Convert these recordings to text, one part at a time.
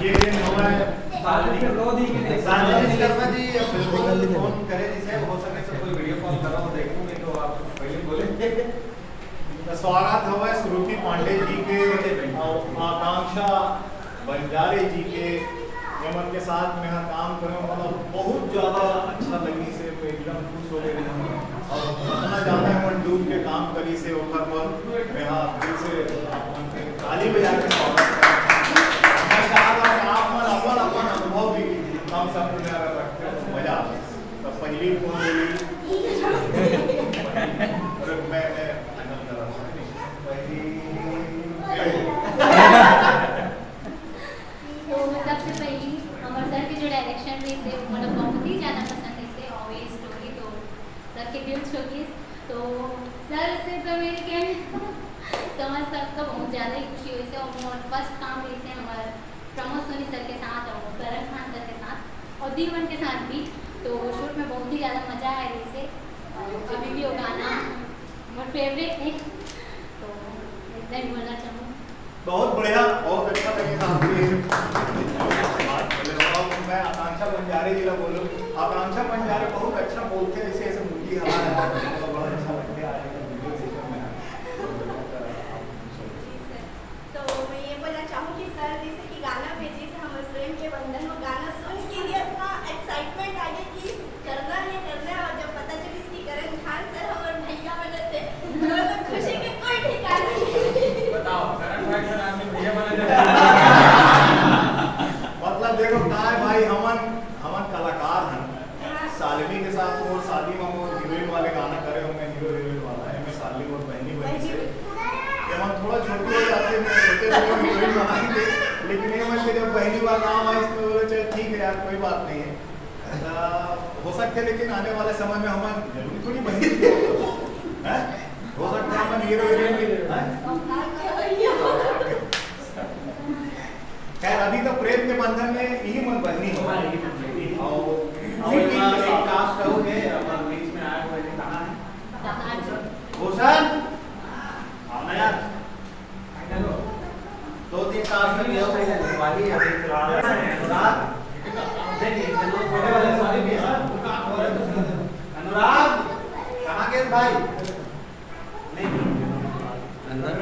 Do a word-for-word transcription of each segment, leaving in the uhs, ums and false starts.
ये दिन हमारे सार्वजनिक कर्मा जी या Facebook पर फोन करे, जिसे हो सके तो कोई वीडियो कॉल करो, देखूंगे तो आप पहले बोले। तो स्वागत हवे श्रुति पांडे जी के और आकांक्षा बंजारे जी के, एमन के साथ में हा काम करे, मतलब बहुत ज्यादा अच्छा लगी से, मैं एकदम खुश हो गए हूँ। और इतना ज्यादा एमन डूब के काम करी से ओखर पर मैं हा दिल से आप मन के ताली बजा के स्वागत करता हूँ। मैं चाहता हूँ कि आप मन अपन अपन अनुभव भी हम सब में अगर रखते हो तो मजा आ जाए। तो पहली कौन बोली? अरे मैं, मैं final कर रहा हूँ। पहली तो सबसे पहली हमर सर के जो डायरेक्शन रहिस हे, वो मोला बहुत ही ज्यादा पसंद रहिस हे। और ये स्टोरी तो सर के दिल छू गिस। तो सर से तो मेरे कहने समझ सकता, बहुत ज्यादा ही खुशी हुई से। और मोर फर्स्ट काम रहिस हे हमर प्रमोद सोनी सर के साथ और करण खान सर के साथ और दीवन के साथ भी। तो शूट में बहुत ही ज्यादा मजा आया रहिस हे। और अभी भी वो गाना मोर फेवरेट है, तो इतना ही बोलना चाहूँगी। बहुत बढ़िया, बहुत अच्छा लगे आपकी बात बोले। और मैं आकांक्षा बंजारे जी ला बोलूँ, आकांक्षा बंजारे बहुत अच्छा बोलते हैं, ऐसे ऐसे मूवी हमारे बहुत अच्छा लगता है आज का वीडियो सेशन में। जी सर, तो मैं ये बोलना चाहूँगी सर, जैसे कि गाना भेजी से हमर प्रेम के बंधन में गाना सुन के ही इतना एक्साइटमेंट आ गया कि करना है, करना है। और जब पता चली कि करण खान सर हमर भैया बनत हे, तो, तो खुशी के कोई ठिकाना नहीं। बताओ, करण भाई सर आदमी भैया बने थे। मतलब देखो, काय भाई, हमन, हमन कलाकार हैं। हाँ। सालवी के साथ मोर शादी में मोर हीरोइन वाले गाना करे होंगे, हीरो हीरोइन वाला है, मैं सालवी मोर बहनी बनी से। ये मन थोड़ा छोटी हो जाती है, मैं छोटे से हीरोइन बनाएंगे, लेकिन ये मन के जब बहनी वाला नाम आए, इसमें बोले, "चल ठीक है यार, कोई बात नहीं है।" आ, हो सकता है, लेकिन आने वाले समय में हम जरूरी थोड़ी बहनी हैं? हो सकता है हम हीरो हीरोइन भी, हैं? खैर, अभी तो प्रेम के बंधन में यही मन बहनी हो। हाँ, यही मन बहनी। और और ये एक कास्ट आउट है, अब बीच में आए हुए हैं, कहाँ है? भूषण, आओ ना यार। दो तीन कास्ट में गया हूँ, दिवाली अभी फिलहाल अनुराग। नहीं, नहीं, चलो, छोटे वाले, सॉरी, भैया। अनुराग, कहाँ गए भाई? नहीं, नहीं। अंदर।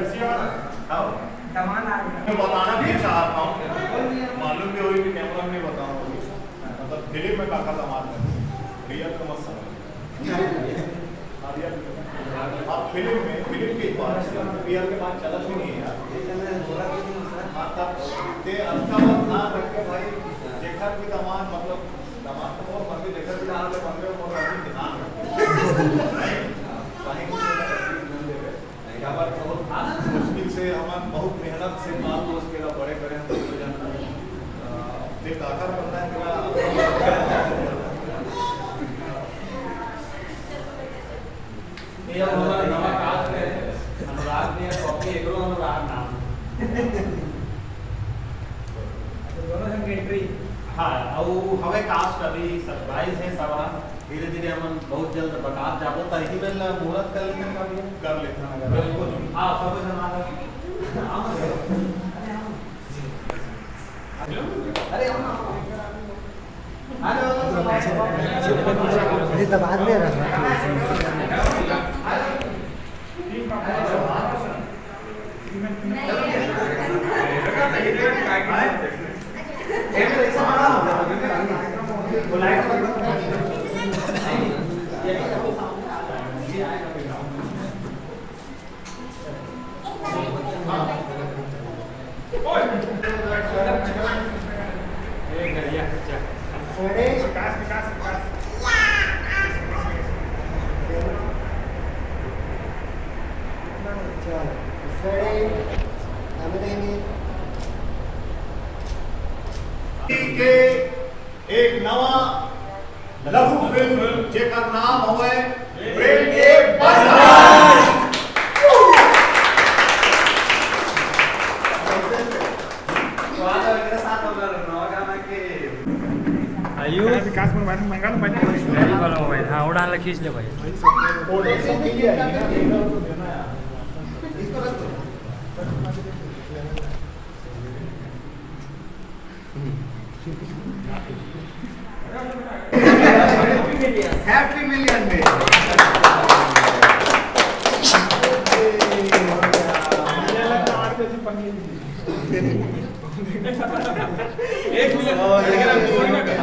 आओ। सामान आ गया। मैं बताना भी चाहता हूँ, मालूम भी होई कि कैमरा में नहीं बताऊँ अभी। मतलब फिल्म में काका दामाद है, रियल तो मत समझ। अब ये, अब फिल्म में, फिल्म के बाद, रियल के बाद चलत भी नहीं है यार। हाँ, तब ते अतका बहुत ध्यान रख के भाई, जेकर भी दामाद, मतलब, दामाद तो मोर बंदे, जेकर भी दामाद बन रहे हो, मोर अभी ध्यान रख। नहीं, कहीं भी कोई गलती नहीं देवे। नहीं, हमारे बहुत मुश्किल से, हम बहुत मेहनत से पाल पोस के ला बड़े करे हम दोनों जन। अ, ते काकर बनना है तेरा? ये अब हमारा नवा कास्ट है, अनुराग ने कॉपी एकरो अनुराग नाम। अच्छा, दोनों जन के एंट्री। हाँ, और हवे कास्ट अभी सरप्राइज है सब। हाँ, धीरे धीरे हमन बहुत जल्द बतात जाबो, त इही बेर ला मुहूर्त कर लेथन का भैया? कर लेथन अगर। बिल्कुल। हाँ, सब जन आ जाओ। अरे, आओ ना, आओ। अरे, तो बाद में रहा। के एक नवा लघु फिल्म जेकर नाम हवे प्रेम के बंधन। आयुष। विकास मोर भाई मंगा लो, भाई। Very well, भाई। हाँ, उड़ा ला खींच ले भाई। इसको रख दो। Happy Million Day। एक मिनट, लेकिन आप जोड़ना क्या?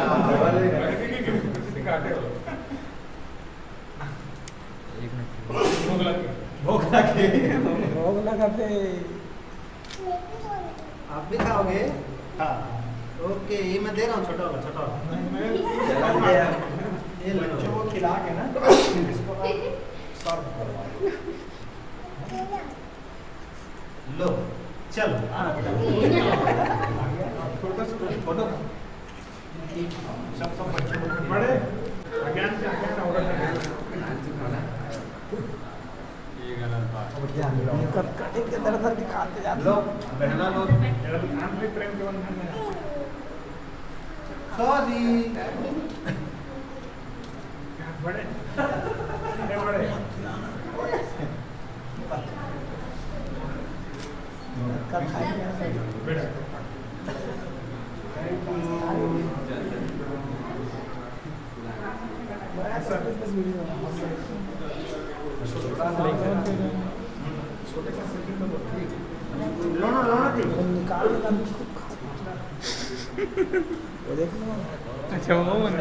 भोग लगे। भोग लगे। भोग लगा थे। आप भी खाओगे? हाँ। ओके, ये मैं दे रहा हूँ, छोटा वाला, छोटा वाला। ये लो। बच्चों को खिला के ना, इसको आप सर्व करवाओ। लो, चलो। Photo, photo. सब, सब बच्चों को बड़े अज्ञान से अज्ञान, औरत अज्ञान। ये गलत बात। कट-, कटिंग के दर दर के खाते जाते। लो, बहना लो। आंतरिक प्रेम के बंधन में। सॉरी। बड़े, बड़े, बड़े। अच्छा, वो बन